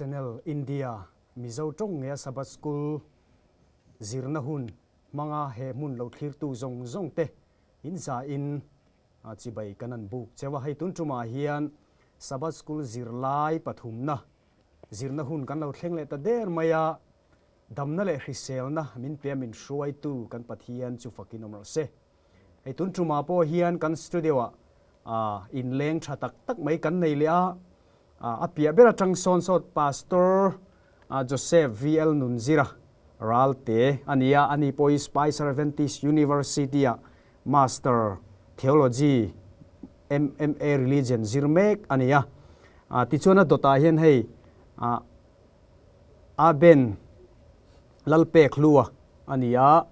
Channel India Mizo tawng ngeia Sabbath School zirna hun hmanga he hmun lo thlirtu zawng zawng te in zain chibai kan an buk cheu a. Hei tun tumah hian Sabbath School zirlai pathumna zirna hun kan lo thleng leh ta der mai a, damna leh hriselna min pe a min hruaitu kan Pathian chu fakin awm rawh se. Hei tun tumah pawh hian kan studio ah inleng tha tak tak mai kan nei leh a, a piah ber atang sawn sawt Pastor Joseph VL Nunzira Ralte a ni a, ani pawh hi Spicer Adventist University ah Master Theology MMA Religion zir mek a ni a, tichuan a dawtah hian hei Aben Lalpekhlua a ni a,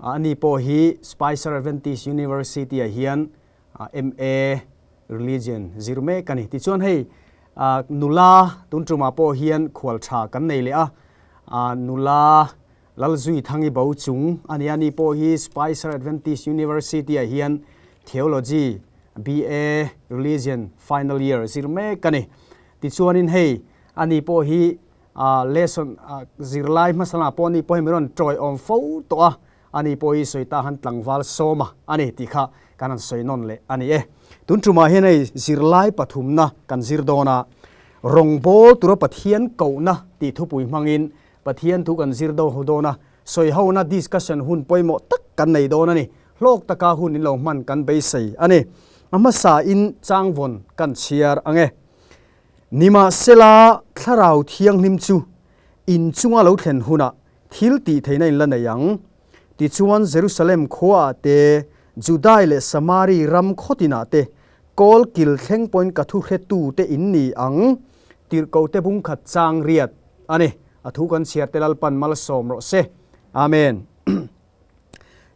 ani pawh hi Spicer Adventist University ah hian MA Religion zir mek a ni. Tichuan hei nula tun tumah pawh hian khual tha kan nei leh a, nula Lalzuithangi bo chung a ni a, ani pawh hi Spicer Adventist University ah hian Theology BA Religion final year zir mek a ni. Tichuanin hei ani pawh hi lesson zirlai hmasa lamah pawh ani pawh hi min rawn tawi awm fo tawh a, ani pawh hi sawi ta han tlangval sawma a ni tih kha kan han sawi nawn leh a ni e. Tun tumah hian hei zirlai pathumna kan zir dawn a, rawngbawl tura Pathian kohna tih thupui hmangin Pathian thu kan zir do ho dawn a, sawi hona discussion hun pawimawh tak kan nei dawn a ni. Hlawk taka hun in lo hman kan beisei a ni. A hmasa in changvawn kan chhiar ang e. Nimahsela, Thlarau Thianghlim chu in chunga lo thlen hunah thil tih theihna in la nei ang. Tichuan, Jerusalem khuaah te, Judai leh Samari ram khawtinah te, kawl kil thleng pawhin ka thu hretu te in ni ang. Tirhkohte bungkhat chang riat a ni. A thu kan chhiar te Lalpan malsawm rawh se. Amen.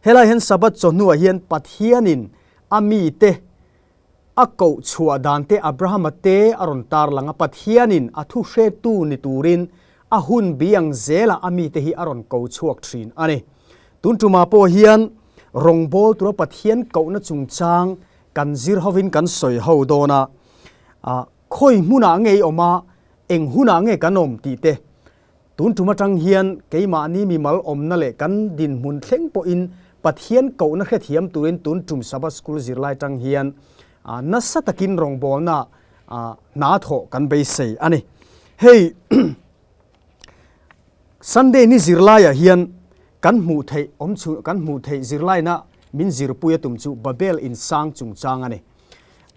Helai hian Sabbath chawhnuah hian Pathianin a mite A koh chhuah dan te Abrahama te a rawn tar lang a, Pathianin a thu hretu ni turin a hun bi ang zelah a mite hi a rawn ko chhuak thin a ni. Tun tumah pawh hian rawngbâwl tura Pathian kohna chungchang kan zir hovin kan sawi ho dawn a, khawi hmunah nge i awm a, eng hunah nge kan awm tih te Tun tum atang hian keimahni mimal awmna leh kan dinhmun thleng pawhin Pathian kohna hrethiam turin tun tum Sabbath School zirlai tang hian nasa takin rawngbawlna hna thawh kan beisei a ni. Hei Sunday ni zirlaiah hian kan hmuh theih awm chhun kan hmuh theih zirlaina min zirpui a tum chu Babel insang chungchang a ni.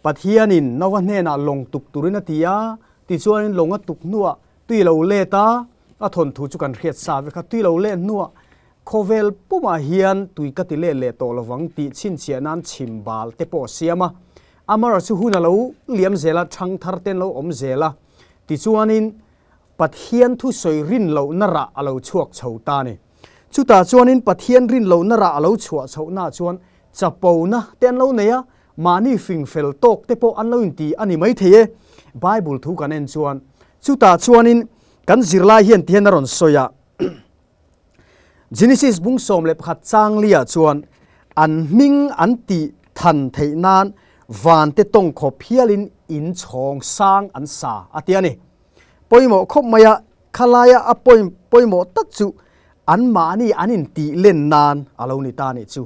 Pathianin Noah hnenah lawng tuk turin a ti a, tichuanin lawng a tuk hnuah Tui lo let a, a thawnthu chu kan hriat sa vek a, tui lo let hnuah khawvel pumah hian tui ka ti let leh tawh lovang tih chhinchhiah nan chhim bal te pawh a siam a. Amara chu hun a lo liam zel a, thang thar te an lo awm zel a, tichuanin Pathian thusawi rin lohna rah a lo chhuak chho ta a ni. Chutah chuanin Pathian rin lohna rah a lo chhuah chhohnaah chuan chapona te an lo nei a, Mahni fing fel tawk te pawh an lo inti a ni maithei e. Bible thu kan en chuan chutah chuanin kan zirlai hian tihian a rawn sawi a, Genesis bung 11 changlia chuan an hming an tih than theih nan van te tawng khawp hialin in chhawng sang an sa a ti a ni. Pawimawh khawp mai a, khalaia a pawimawh tak chu anmahni an intih len nan a lo ni ta a nih chu.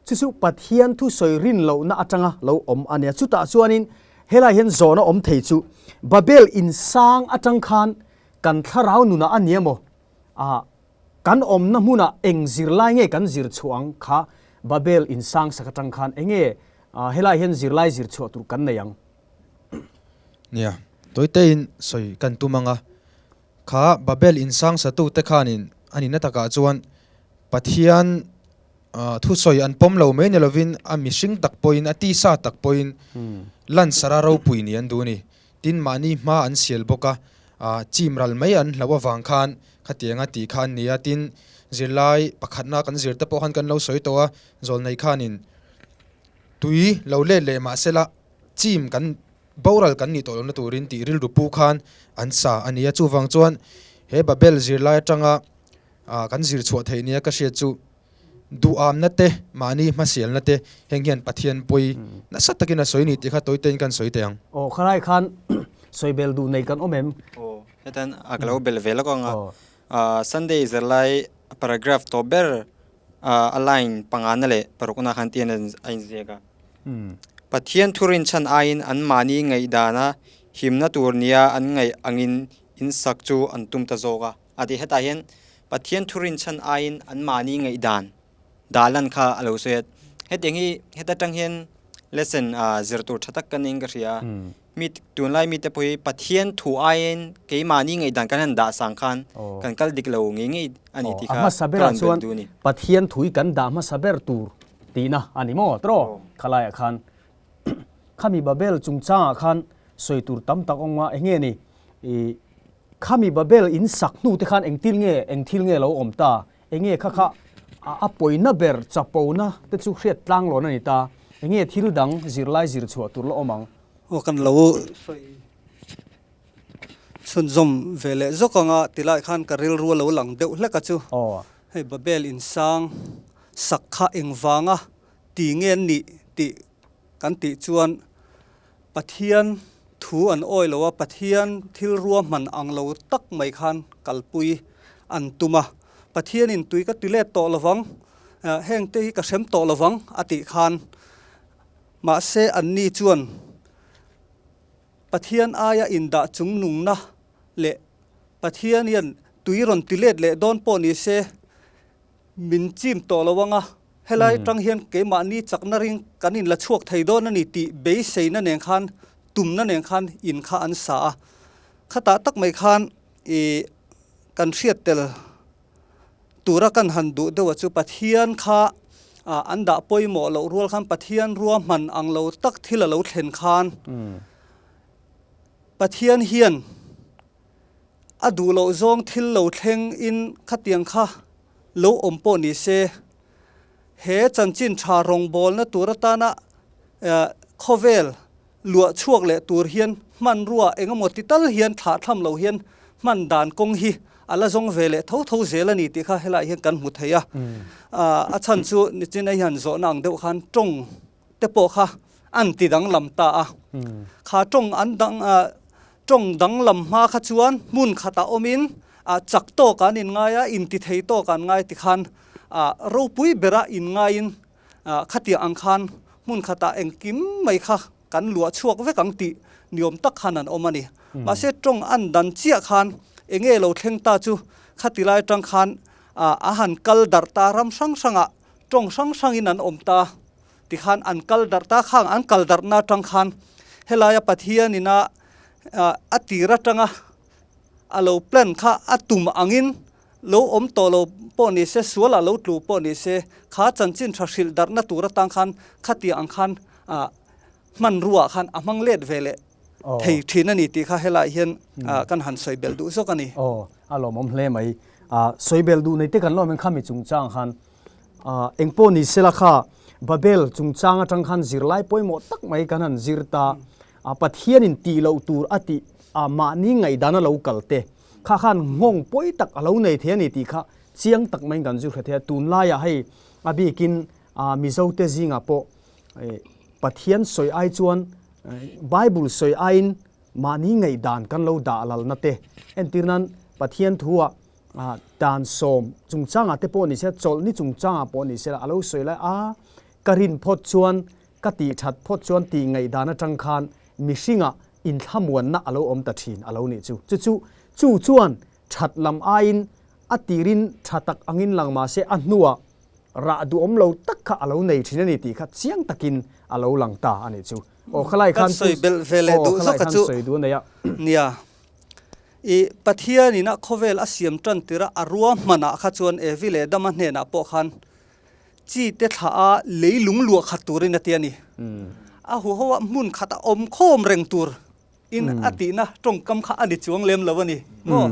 Chu chu Pathian thusawi rin lohna atanga lo awm a nia. Chutah chuanin helai hian zawhna awm thei chu Babel insang atang khan kan thlarau nunah a nia maw? Ah, kan awmna hmunah eng zirlai nge kan zir chhuah ang kha Babel insang sak atang khan enge helai hian zirlai zir chhuah tur kan nei ang? Nia, tawitein sawi kan tum ang a. Kha Babel insang satute khanin a nihna takah chuan Pathian Thusawi an pawm lo mai ni lovin a mihring tak pawhin, a tisa tak pawhin Lansara ropui ni an duh a ni. Tin, mahni hma an sial bawk a, chim ral mai an hlauh avang khan khatianga tih kha an ni a. Tin, zirlai pakhatna kan zir te pawh khan kan lo sawi tawh a, zawlnei khanin tui lo let leh mah sela chim kan boral kan nih tawh lohna turin tih rilru pu khan an sa a ni a. Chuvang chuan he Babel zirlai atanga kan zir chhuah theih nia ka hriat chu duhamna te, mahni hmasialna te heng hian Pathian pawi nasa takin a sawi ni tih kha tawitein kan sawi teh ang. Aw, khalai khan sawi bel duh nei kan awm em? Aw, Hetan a ka lo belh ve lawk ang a. Sunday zirlai paragraph tawp ber a line pangana leh parukna khan tian a inziak a. Pathian thurinchhan aiin anmahni ngaihdana himna tur nia an ngaih angin insak chu an tum ta zawk a. A ti hetah hian Pathian thurinchhan aiin anmahni ngaihdan dah lan kha a lo sawi a. Hetiang hi heta tang hian lesson zir tur tha tak ka ning ka hria a. Mi tunlai mite pawh hi Pathian thu aiin keimahni ngaihdan kan han dah sang khan kan kal dik lo ngei ngei a ni tih kha ka rawn belh duh a ni. Pathian thu hi kan dah hmasa ber tur tihna a ni maw tawh khalaiah khan khami Babel chungchangah khan sawi tur tam tak awm a eng nge ni ih Khami Babel in sak hnu te khan engtil nge eng thil nge lo awm ta? Enge kha kha a pawina ber chapona te chu hriat tlang lawn a ni ta. Enge thil dang zirlai zir chhuah tur la awm ang? Aw kan lo sawi chhunzawm ve leh zawk ang a tilai khan ka rilru a lo lang deuh hlek a chu. Hei Babel in sang sak kha engvanga ti nge an nih tih kan tih chuan Pathian thu an awi lo a, Pathian thil ruahman ang lo tak mai khan kalpui an tum a. Pathianin tui ka ti let tawh lovang, hengte hi ka hrem tawh lovang a tih khan mahse anni chuan Pathian aia indah chungnungna leh Pathian hian tui rawn ti let leh dawn pawh ni se Min chim tawh lo anga, helai atang hian keimahni chakna ring kan inla chhuak thei dawn a ni tih beiseina nen khan, tumna nen khan in kha an sa a. Khatah tak mai khan ih kan hriat tel tura kan han duh deuh a chu Pathian kha an dah pawimawh loh rual khan Pathian ruahman ang lo tak thil a lo thlen khan Pathian hian A duh loh zawng thil lo thleng in khatiang kha lo awm pawh ni se, he chanchin tha rawngbawlna tur atana khawvel luah chhuak leh tur hian hmanrua engemaw ti tal hian thlah thlam lo hian hman dan kawng hi a la zawng ve leh tho tho zel a ni tih kha helaiah hian kan hmu thei a. A chhan chu nichin a hian zawhna ang deuh khan tawng te pawh kha an ti danglam ta a. Kha tawng an dang tawng danglam hma kha chuan hmun khatah awmin chak tawk an inngai a, intithei tawk an ngai tikhan ropui bera inngaiin khatiang ang khan hmun khatah engkim mai kha kan luah chhuak vek ang tih niawm tak khan an awm a ni. Mahse tawng an dan chiah khan enge lo thleng ta chu khati lai atang khan a han kal darh ta ram hrang hrangah tawng hrang hrangin an awm ta. Tikhan an kal darh ta khang an kal darhna atang khan helaia Pathian ina a tir atanga a lo plan kha a tum angin lo awm tawh lo pawh ni se, sual ah lo tlu pawh ni se, kha chanchin tha hrilh darhna tur atang khan khatiang ang khan hmanrua ah khan a hmang let ve leh thei thin a ni tih kha helaiah hian kan han sawi belh duh zawk a ni. Aw, a lawmawm hle mai. Sawi belh duh nei te kan lawm in khami chungchang khan Engpawh ni sela kha Babel chungchang atang khan zirlai pawimawh tak mai kan han zir ta. Pathianin tih loh tur a tih mahni ngaihdana lo kal te kha khan nghawng pawi tak a lo nei thei a ni tih kha chiang tak maiin kan zir hre thei a. Tunlaiah hei a bikin Mizote zingah pawh Pathian sawi ai chuan Bible sawi aiin mahni ngaihdan kan lo dah lalna te entir nan Pathian thuah Dan sawm chungchangah te pawh ni se, chawlhni chungchangah pawh ni se la, a lo sawi lai a, ka rin phawt chuan, ka tih that phawt chuan tih ngaihdan atang khan mihringah inthlamuanna a lo awm ta thin a lo nih chu. Chu chu chu chuan that lam aiin a tirin tha tak angin lang mah se a hnuah rah duhawm lo tak kha a lo nei thin a ni tih kha chiang takin a lo lang ta a nih chu. Aw khalai khan sawi belh ve leh duh zawk a chu. Sawi duh a nei a. Nia. I Pathian in a khawvel a siam tan tir a, a ruahmanah kha chuan Evi leh Adama hnenah pawh khan chi te thlah a leilung luah khat turin a ti a ni. A huho a hmun khat a awm khawm reng tur in a tihna tawngkam kha a ni chuang lem lo a ni maw?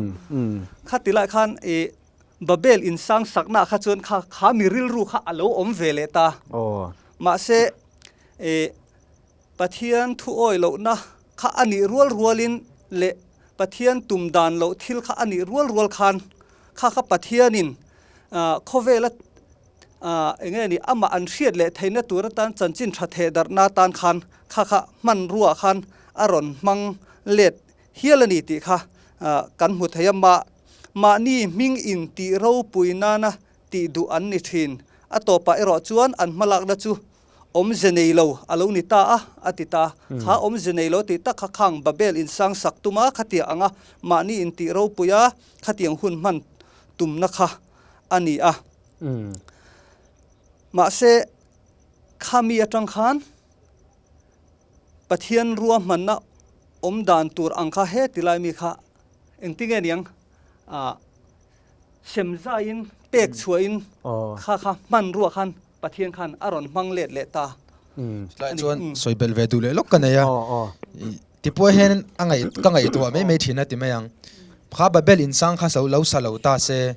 Khati lai khan i Babel insang saknaah kha chuan kha kha mi rilru kha a lo awm ve leh ta. Mahse i Pathian thu awi lohna kha a nih rual rualin leh Pathian tum dan loh thil kha a nih rual rual khan kha kha Pathianin khawvela eng nge ni amah an hriat leh theihna tur atan chanchin tha theh darhna atan khan kha kha hmanrua khan a rawn hmang let hial a ni tih kha. kan hmu thei a, mah mahni hming in tih ropui nana tih duh an ni thin. A tawpah erawh chuan an hmalakna chu awmze nei lo a lo ni ta a, a ti ta. Kha awmze nei lo tih tak kha khang Babel insang sak tum a, khatiang anga mahni in tih ropui a, khatiang hun hman tumna kha a ni a. Mahse, khami atang khan Pathian ruahmanna awm dan tur ang kha he ti lai mi kha engtinge niang ah sem zaiin pek chhuahin kha kha hmanrua khan Pathian khan a rawn hmang let leh ta. Chulai chuan sawi belh ve duh leh lawk ka nei a, tipuai hian a ngaih ka ngaihtuah mai mai thin a ti mai ang. Kha Babel insang kha lo sa lo ta se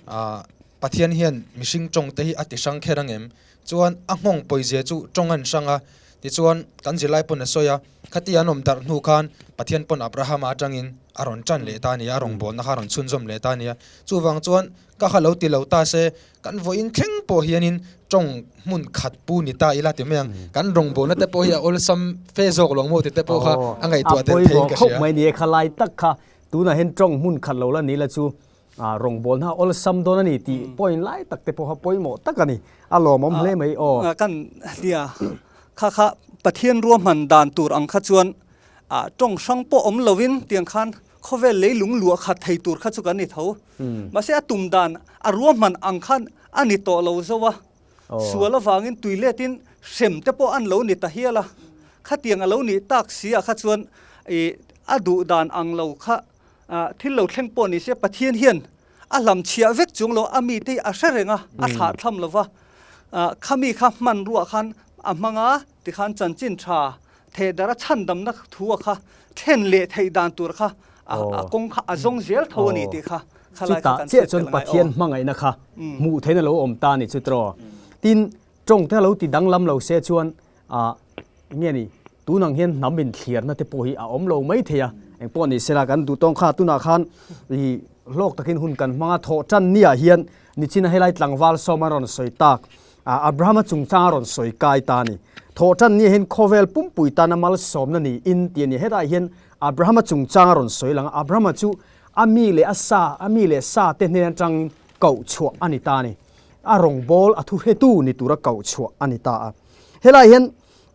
ah Pathian hian mihring tawng te hi a ti hrang kher ang em? Chuan a nghawng pawizia chu tawng an hrang a, tichuan kan zirlai pawn a sawi a, khati an awm darh hnu khan Pathian pawn Abrahama atangin a rawn tan leh ta a ni a, a rawngbawlna kha a rawn chhunzawm leh ta a ni a. Chuvang chuan ka kha lo ti lo ta se, kan vawiin thleng pawh hianin tawng hmun khat pu ni ta ila ti mai ang, kan rawngbawlna te pawh hi a awlsam fe zawk lo maw ti te pawh kha a ngaihtuah tel theiin ka hria. A pawimawh khawp mai ni e, khalai tak kha tunah hian tawng hmun khat lo la ni la chu Rawngbawlna awlsam dawn a ni tih point lai tak te pawh kha pawimawh tak a ni. A lawmawm hle mai aw. Kan nia, kha kha Pathian ruahman dan tur ang kha chuan tawng hrang pawh awm lovin tiang khan khawvel leilung luah khat thei tur kha chu kan ni tho. Mahse a tum dan a ruahman ang khan a ni tawh lo zo a. Sual avangin tui letin hrem te pawh an lo ni ta hial a. Khatiang a lo nih tak si ah kha chuan a duh dan ang lo kha Thil lo thleng pawh ni se Pathian hian a hlam chhiah vek chung lo a mite hi a hre reng a, a thlah thlam lo va. Khami kha hmanruah khan a hmang a, tikhan chanchin tha thehdar a chhandamna thu a kha thlen leh theih dan tur kha a kawng kha a zawng zel tho a ni tih kha khalai kha kan Chutah chiah chuan Pathian hmangaihna kha hmuh theihna lo awm ta a ni chu tiraw. Tin, tawngte a lo ti danglam lo se chuan Ah, nge ni, tun ang hian hnam inthliarna te pawh hi a awm lo mai thei a, eng pawh ni sela kan duh tawng kha tunah khan i hlawk takin hun kan hmang a, thawh tan niah hian nichina helai tlangval sawm a rawn sawi tak, ah Abrahama chungchang a rawn sawi kai ta a ni. Thawh tan niah hian khawvel pumpui tana malsawmna niin tih a ni. Hetah hian Abrahama chungchang a rawn sawi lang a, Abrahama chu a mi leh a sa, a mi leh sa te hnen atangin koh chhuah a ni ta a ni. A rawngbâwl a thuhretu ni tura koh chhuah a ni ta a. Helai hian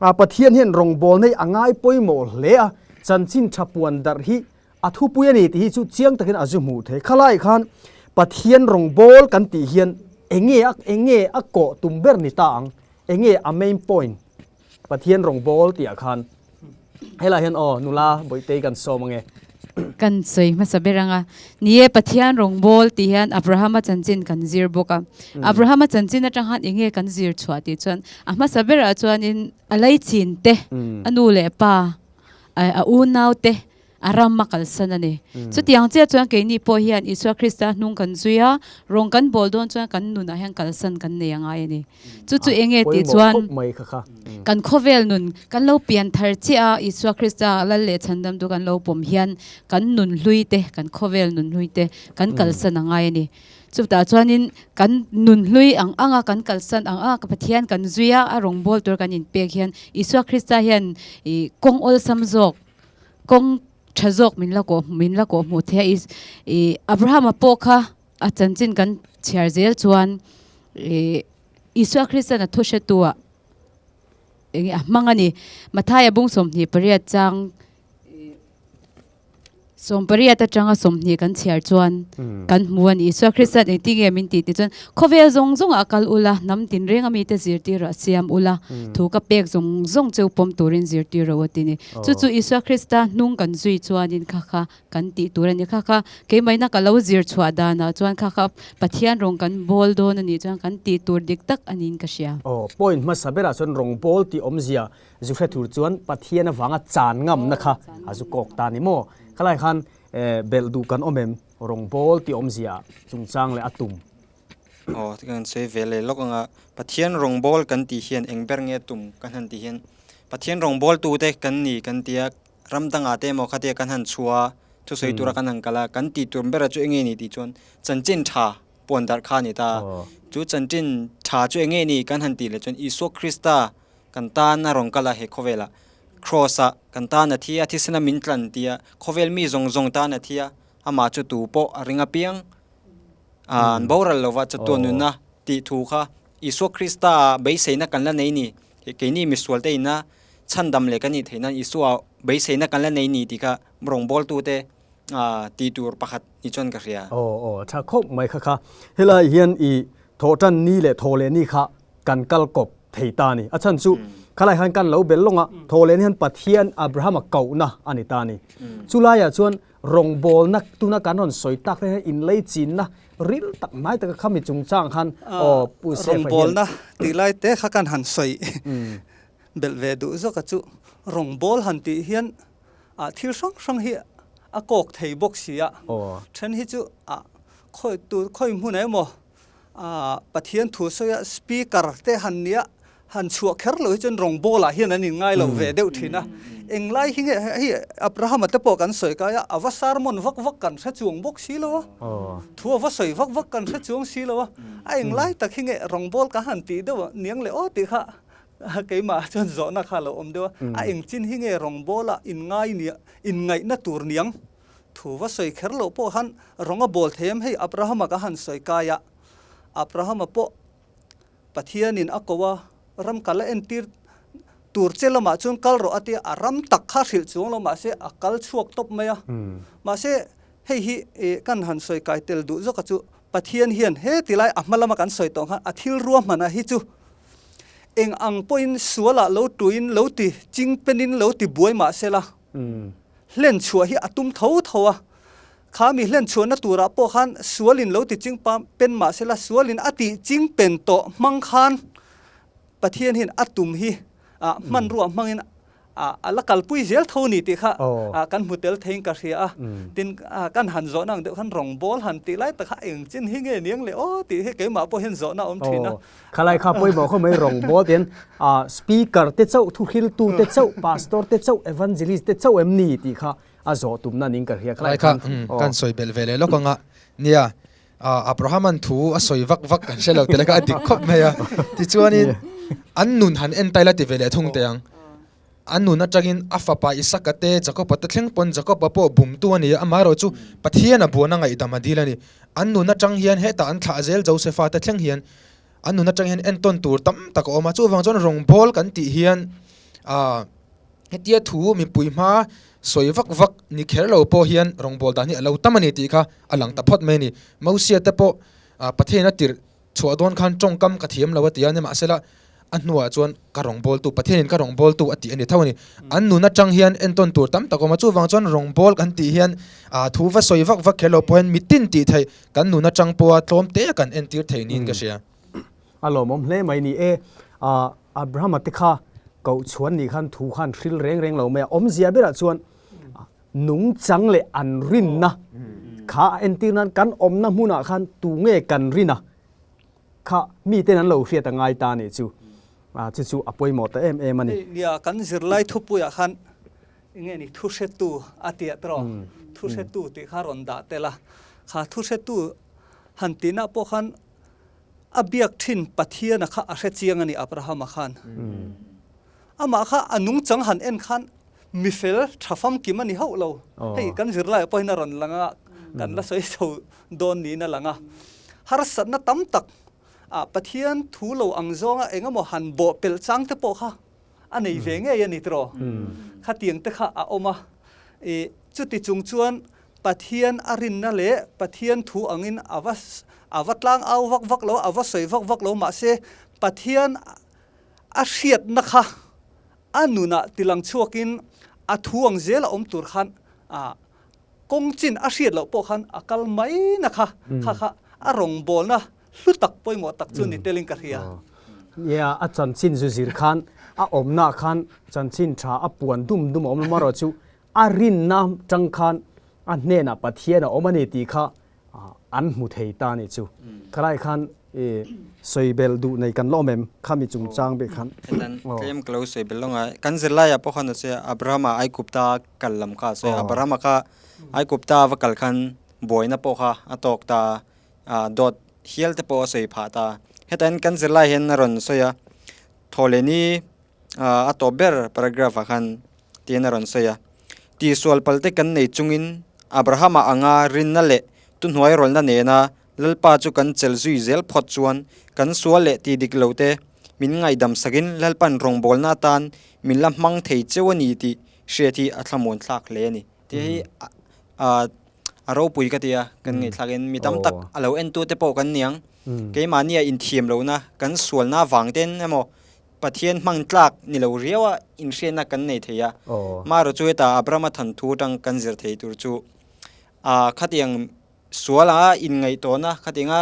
Pathian hian rawngbâwl nei a ngai pawimawh hle a, chanchin tha puan darh hi a thupui a ni tih hi chu chiang takin a zu hmuh thei. Khalai khan Pathian rawngbâwl kan tih hian enge a enge a kawh tum ber ni ta ang? Enge a main point? Pathian rawngbâwl tihah khan helai hian aw nula Bawihtei kan sawm ange. Kan sawi hmasa ber ang a. Ni e, Pathian rawngbâwl tih hian Abrahama chanchin kan zir bawk a. Abrahama chanchin atang khan enge kan zir chhuah tih chuan a hmasa berah chuanin a laichin te, a nu leh pa, a unau te a ram a kalsan a ni. Chutiang chiah chuan keini pawh hian Isua Krista hnung kan zui a, rawng kan bawl dawn chuan kan nunah hian kalsan kan nei a ngai a ni. Chu chu eng nge tih chuan kan khawvel nun kan lo pian thar chiah a, Isua Krista Lal leh Chhandamtu kan lo pawm hian kan nun hlui te, kan khawvel nun hlui te kan kalsan a ngai a ni. Chutah chuanin kan nun hlui ang anga kan kalsan ang anga Pathian kan zui a, a rawngbâwl tur kan inpek hian Isua Krista hian kawng awlsam zawk, Kawng tha zawk min la kawh min la kawh hmuh theih a i Abrahama pawh kha a chanchin kan chhiar zel chuan i Isua Kristian a thu hretu ah eng a hmang a ni. Mathaia bung 28 chang 18 atanga 20 kan chhiar chuan kan hmu a ni. Isua Kristian engtin nge min tih tih chuan khawvel zawng zawngah a kal ula, hnam tinreng a mite zirtir a siam ula, thu ka pek zawng zawng cheu pawm turin zirtir ro a ti ni. Chu chu Isua Krista hnung kan zui chuanin kha kha kan tih tur a ni. Kha kha keimahina ka lo zir chhuah danah chuan kha kha Pathian rawng kan bawl dawn a nih chuan kan tih tur dik tak a niin ka hria. Aw, point hmasa berah chuan rawng bawl tih awmzia zu hre tur chuan Pathian avanga chan ngamna kha a zu kawk ta a ni maw? Khalai khan belh duh kan awm em? Rawng bawl tih awmzia chungchang leh a tum. Aw, ti kan sawi ve leh lawk ang a, Pathian rawngbâwl kan tih hian eng ber nge tum kan han tih hian Pathian rawngbâwltute kan ni kan ti a, ram dangah te emaw khatia kan han chhuah a, thusawi tura kan han kal a, kan tih tur berah chu eng nge ni tih chuan chanchin tha puan darh kha a ni ta a, chu chanchin tha chu eng nge ni kan han tih leh chuan Isua Krista kan tan a rawn kal a he khawvelah Kraws-ah kan tan a thi a, thisena min tlan ti a, khawvel mi zawng zawng tan a thi a. Amah chu tu pawh a ring apiang an boral lova chatuan nunna tih thu kha Isua Krista ah beiseina kan la nei ni. Keini misual te ina chhandam leh kan nih theih nan Isua beiseina kan la nei ni tih kha rawngbawltute tih tur pakhat ni chuan ka hria. Aw aw tha khawp mai kha kha. Helai hian i thawhtan ni leh thaw leh ni kha kan kal kawp thei ta a ni. A chhan chu khalai khan kan lo bel lawng a, thaw leh ni hian Pathian Abrahama kohna a ni ta a ni. Chulaiah chuan rawngbawlna tuna kan rawn sawi tak te hian inlei chinna ril tak hnai taka khami chungchang khan aw Pu Sefa hian Rawngbawlna tih lai te kha kan han sawi belh ve duh zawk a chu. Rawngbâwl han tih hian thil hrang hrang hi a kawk thei bawk si a. Then hi chu khawi tur khawi hmun emaw Pathian thu sawi a speaker te han nia han chhuah kher lo hi chuan rawngbâwl ah hian an in ngai lo ve deuh thin a. Englai hi nge hei Abrahama te pawh kan sawi kai a, a va sermon vak vak kan hre chuang bawk si lo a, thu a va sawi vak vak kan hre chuang si lo a, a englai tak hi nge rawngbâwl ka han tih deuh niang leh aw tih kha keimah chuan zawhna kha a lo awm deuh a, a engchin hi nge rawngbâwl ah in ngai nia inngaihna tur niang Thu va sawi kher loh pawh khan rawng a bawl thei em hei Abrahama ka han sawi kai a, Abrahama pawh Pathianin a ko a, ram kal a entir tur che lamah chuan kal rawh a tia, a ram tak kha hrilh chuang lo mahse a kal chhuak tawp mai a. Mahse hei hi kan han sawi kai tel duh zawk a chu Pathian hian he tilai a hma lama kan sawi tawh khan a thil ruahmanah hi chu eng ang pawhin sualah lo tuin lo ti chingpenin lo ti buai mahsela, Hlen chhuah hi a tum tho tho a, kha mi hlen chhuahna turah pawh khan sualin lo ti ching pen mah sela, sualin a tih ching pen tawh hmang khan Pathian hian a tum hi hmanrua hmangin a la kalpui zel tho ni tih kha kan hmu tel theiin ka hria a. Tin, kan han zawhna ang deuh khan rawngbawl han tih lai tak kha eng chin hi nge niang le aw tih hi keimah pawh hian zawhna a awm thin a. Khalai kha pawimawh khaw mai rawngbawl tiin speaker te chauh, thuhriltu te chauh, pastor te chauh, evangelist te chauh em ni tih kha a zawh tumna ning ka hria. Khalai kha kan sawi belh ve leh lawk anga nia Abrahaman thu a sawi vak vak kan hre lo tih kha a dik khawp mai a. Tichuanin an nun han en taila ti ve leh thung teh ang. A nun atangin a fapa Isaka te, Jakoba te thleng pawn Jakoba pawh bumtu a ni a, amaherawhchu Pathian a buan a ngaihdam a dil a ni. An nun atang hian hetah an thlah zel Josefa te thleng hian an nun atang hian entawn tur tam tak a awm a, chuvang chuan rawngbawl kan tih hian ah hetia thu mipui hma sawi vak vak ni kher lo pawh hian rawngbawl dan hi a lo tam a ni tih kha a lang ta phawt mai a ni. Mosia te pawh Pathian a tirh Chhuah dawn khan tawngkam ka thiam lo a ti a, nimahsela a hnuah chuan ka rawngbawltu, Pathianin ka rawngbawltu a tih a ni tho a ni. An nun atang hian entawn tur tam tak a awm a, chuvang chuan rawngbâwl kan tih hian thu va sawi vak vak kher lo pawh hian mitin tih theih kan nun atang pawha tlawm te kan entir thei niin ka hria. A lawmawm hle mai ni e. Abrahama te kha kohchhuan nih khan thu khan hril reng reng lo mai a, awmzia berah chuan nungchang leh an rinna kha a entir nan kan awmna hmunah khan tu nge kan rin a kha miten an lo hriat a ngai ta nih chu chu chu a pawimawh ta em em a ni. Nia kan zirlai thupuiah khan enge ni thuhretu a tia tawh thuhretu tih kha rawn dah tel a, kha thuhretu han tihna pawh khan a biak thin Pathiana kha a hre chiang a ni Abrahama khan. Amah kha a nungchang han en khan mi fel tha famkim a ni hauh lo. Hei kan zirlaiah pawhin a rawn lang a, kan la sawi chho dawn niin a lang a. Harsatna tam tak ah Pathian thu lo ang zawnga eng emaw han bawh pelh chang te pawh kha a nei ve ngei a ni tiraw? Khatiang te kha a awm a. I chuti chung chuan Pathian a rinna leh Pathian thu angin a va a va tlang au vak vak lo, a va sawi vak vak lo mahse Pathian a hriatna kha a nunah tilang chhuakin a thu ang zel a awm tur khan kawng chin a hriat loh pawh khan a kal mai na kha kha kha a rawngbawlna hlu tak pawimawh tak chu ni telin ka hria. Nia, a chanchin zu zir khan a awmna khan chanchin tha a puan dum dum a awm lo marawh chu a rinna tang khan a hnenah Pathian a awm a ni tih kha an hmu thei ta nih chu. Khalai khan i sawi belh duh nei kan la awm em? Khami chungchang bik khan. Hetan tlem ka lo sawi belh lawng a, kan zirlaiah pawh khan a sawi a, Abrahama Aigupta kal lam kha a sawi a, Abrahama kha Aigupta va kal khan buaina pawh kha a tawk ta a, dawt hial te pawh a sawi phah ta. Hetan kan zirlai hian a rawn sawi a, Thawhlehni a tawp ber paragraph ah khan tiin a rawn sawi a, Tihsual palte kan nei chungin. Abrahama anga rinna leh thuhnuairawlna nena Lalpa chu kan chelh zui zel phawt chuan kan sual leh tih dik lo te min ngaihdam sakin Lalpan rawngbawlna atan min la hmang thei cheu a ni tih hriat hi a thlamuan thlak hle a ni. Tih hi a ropui ka ti a, kan ngaihthlakin mi tam tak a lo entute pawh kan ni ang. Keimahnia inthiam lohna kan sualna avang ten emaw Pathian hmang tlak ni lo riaua inhriatna kan nei thei a. Marawh chu heta Abrahama thanthu atang kan zir thei tur chu khatiang Sual anga inngaihtuahna khatinga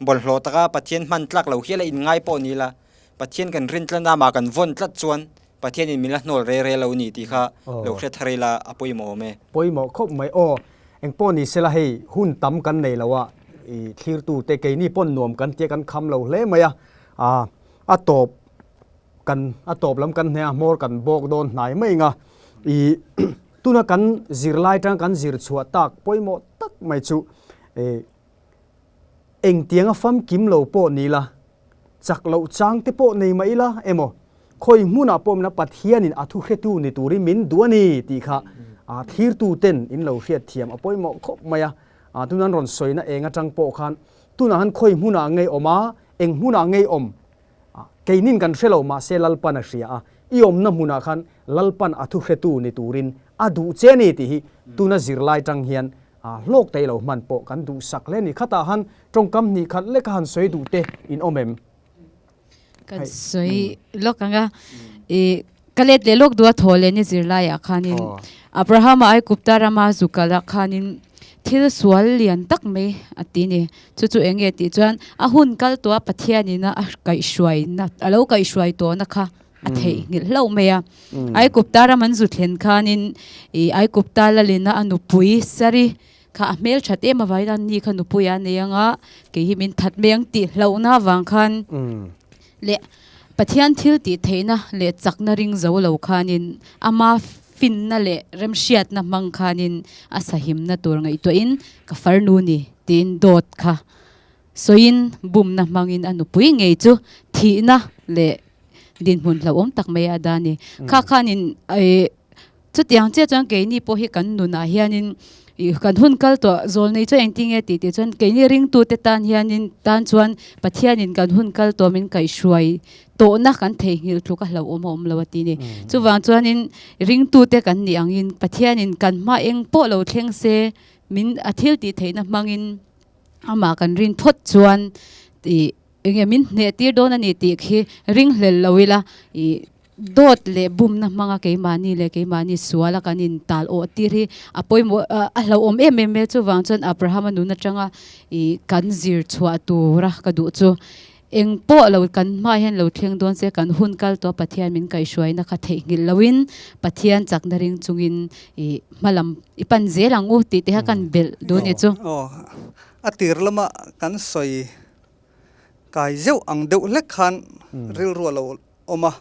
bawlhhlawh taka Pathian hman tlak lo hial a inngai pawh ni ila, Pathian kan rin tlat a, amah kan vawn tlat chuan Pathianin min la hnawl rei rei lo ni tih kha lo hre thar ila a pawimawh awm e. Pawimawh khawp mai aw. Engpawh ni sela hei hun tam kan nei lo a, i thlirtute keini pawn nuam kan tia kan kham lo hle mai a, a tawp kan a tawp lam kan hneh a hmawr kan bawk dawn hnai mai anga i tuna kan zirlai tang kan zir chhuah tak pawimawh tak mai chu e engtianga famkim lo pawh ni la chak loh chang te pawh nei mai ila emaw khawi hmunah pawh mina Pathianin a thu hretu ni turin min duh a ni tih kha a thlirtu ten in lo hriat thiam a pawimawh khawp mai a a tuna an rawn sawina eng atang pawh khan tunah han khawi hmunah ngei awm a eng hmunah ngei awm Keinin kan hre lo mahse Lalpan a hria a, i awmna hmunah khan Lalpan a thuhretu ni turin a duh che a ni tih hi tuna zirlai tang hian hlawk tei lo hman pawh kan duhsak hle a ni. Khatah han tawngkam hnih khat leka han sawi duh te in awm em? Kan sawi lawk ang a, i ka let leh lawk duh a thaw leh ni zirlaiah khanin Abrahama Aigupta rama zu kal ah khanin thil sual lian tak mai a ti ni. Chu chu eng nge tih chuan a hun kal tawh a Pathianin a kaihhruaina a lo kaihhruai tawhna kha a theihnghilh hlauh mai a. Aigupta ram an zu thlen khanin ih Aigupta lalina a nupui Sari kha a hmel that em avangin a ni kha nupui a nei anga kei hi min that mai ang tih hlauhna avang khan leh Pathian thil tih theihna leh chakna ring zo lo khanin ama finna leh remhriatna hmang khanin a sahimna tur ngaihtuahin ka farnu ni tiin dawt kha sawiin bumna hmangin a nupui ngei chu thihna leh dinhmun hlauhawm tak mai a dah a ni. Kha khanin ih Chutiang chiah chuan keini pawh hi kan nunah hianin ih kan hun kal tawh zawl nei chuan engtin nge tih tih chuan keini ringtute tan hianin tan chuan Pathianin kan hun kal tawh min kaihhruai tawhna kan theihnghilh tluk a hlauhawm a awm lo a ti ni. Chuvang chuanin ringtute kan nih angin Pathianin kan hma eng pawh lo thleng se min a thil tih theihna hmangin amah kan rin phawt chuan ih Enge min hneh tir dawn a ni tih khi ringhlel lo ila ih dawt leh bumna hmanga keimahni leh keimahni suala kan in tal awh tir hi a pawimawh a hlauhawm em em mai chuvang chuan Abrahama nun atanga ih kan zir chhuah tura ka duh chu eng pawh lo kan hmaah hian lo thleng dawn se kan hun kal tawh Pathian min kaihhruaina kha theihnghilh loin Pathian chakna ring chungin ih hmalam i pan zel ang u tih te kha kan belh duh a ni chu. Aw a tir lama kan sawi Kai zeuh ang deuh hlek khan rilru a lo awm a,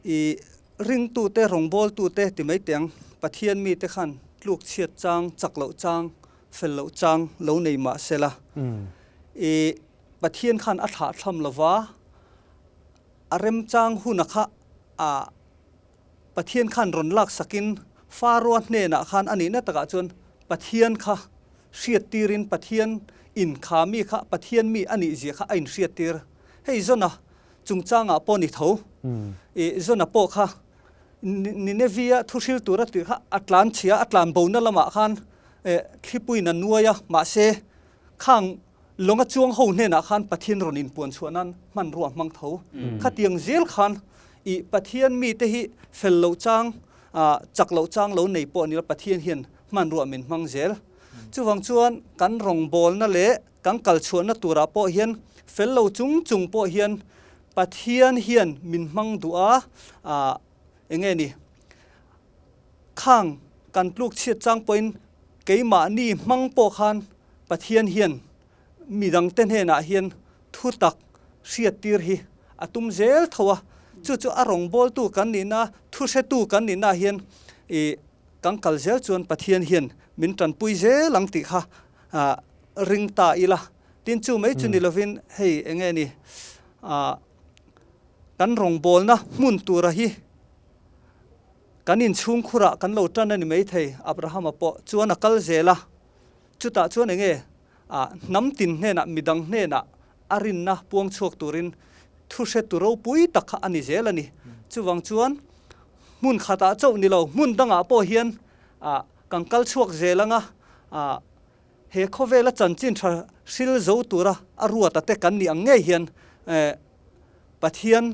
i ringtute, rawngbawltute ti mai teh ang, Pathian mite khan tluk chhiat chang, chak loh chang, fel loh chang lo nei mah sela, i Pathian khan a thlah thlam lova, a remchang huna kha a Pathian khan rawn laksakin Faroa hnenah khan a nihna takah chuan Pathian kha hriattirin Pathian in kha mi kha Pathian mi a nihzia kha a inhriattir. Hei Jona chungchangah pawh ni tho. I Jona pawh kha Nineveh-a thuhril tura tih kha a tlan chhia, a tlan bona lamah khan thlipuiin a nuai a, mahse khang Lawnga chuang ho hnenah khan Pathian rawn inpuan chhuah nan hmanrua hmang tho. Khatiang zel khan i Pathian mite hi fel loh chang, chak loh chang lo nei pawh a ni lo, Pathian hian hmanrua min hmang zel. Chuvang chuan kan rawngbawlna leh kan kal chhuahna turah pawh hian fel lo chung chung pawh hian Pathian hian min hmang duh a, eng nge ni, khang kan tluk chhiat chang pawhin keimahni hmang pawh khan Pathian hian midangte hnenah hian thutak hriattir hi a tum zel tho a, chu chu a rawngbawltu kan nihna, thuhretu kan nihna hian ih kan kal zel chuan Pathian hian min tanpui zel ang tih kha ring ta ila. Tin chu mai chu ni lovin hei eng nge ni ah kan rawngbawlna hmun tura hi. Kan inchhungkhurah kan lo tan a ni maithei, Abrahama pawh chuan a kal zel a. Chutah chuan enge ah hnam tin hnenah midang hnenah a rinna puang chhuak turin thu hretu ropui tak kha a ni zel a ni. Chuvang chuan hmun khatah chauh ni lo, hmun dangah pawh hian ah kan kal chhuak zel anga ah he khawvela chanchin tha hril zo tura a ruata te kan nih ang ngei hian eh Pathian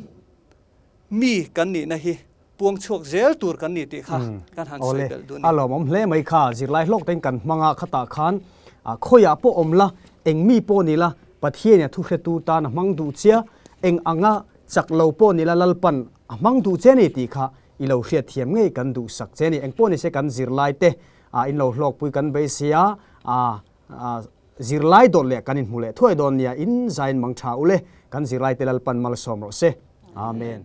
mi kan nihna hi puang chhuak zel tur kan ni tih kha kan han sawi belh duh a ni. A lawmawm hle mai kha, zirlai hlawk tein kan hmang a, khatah khan khawiah pawh awm la, eng mi pawh ni la, Pathianin a thuhretu tan a hmang duh chia, eng anga chak lo pawh ni la Lalpan a hmang duh che ni tih kha i lo hriatthiam ngei kan duhsak che ni. Eng pawh ni se kan zirlai te in lo hlawkpui kan beisei a, Zirlai dawt leh kan inhmu leh thuai dawn nia, in zain mang tha ule, kan zirlaite Lalpan malsawm rawh se. Amen.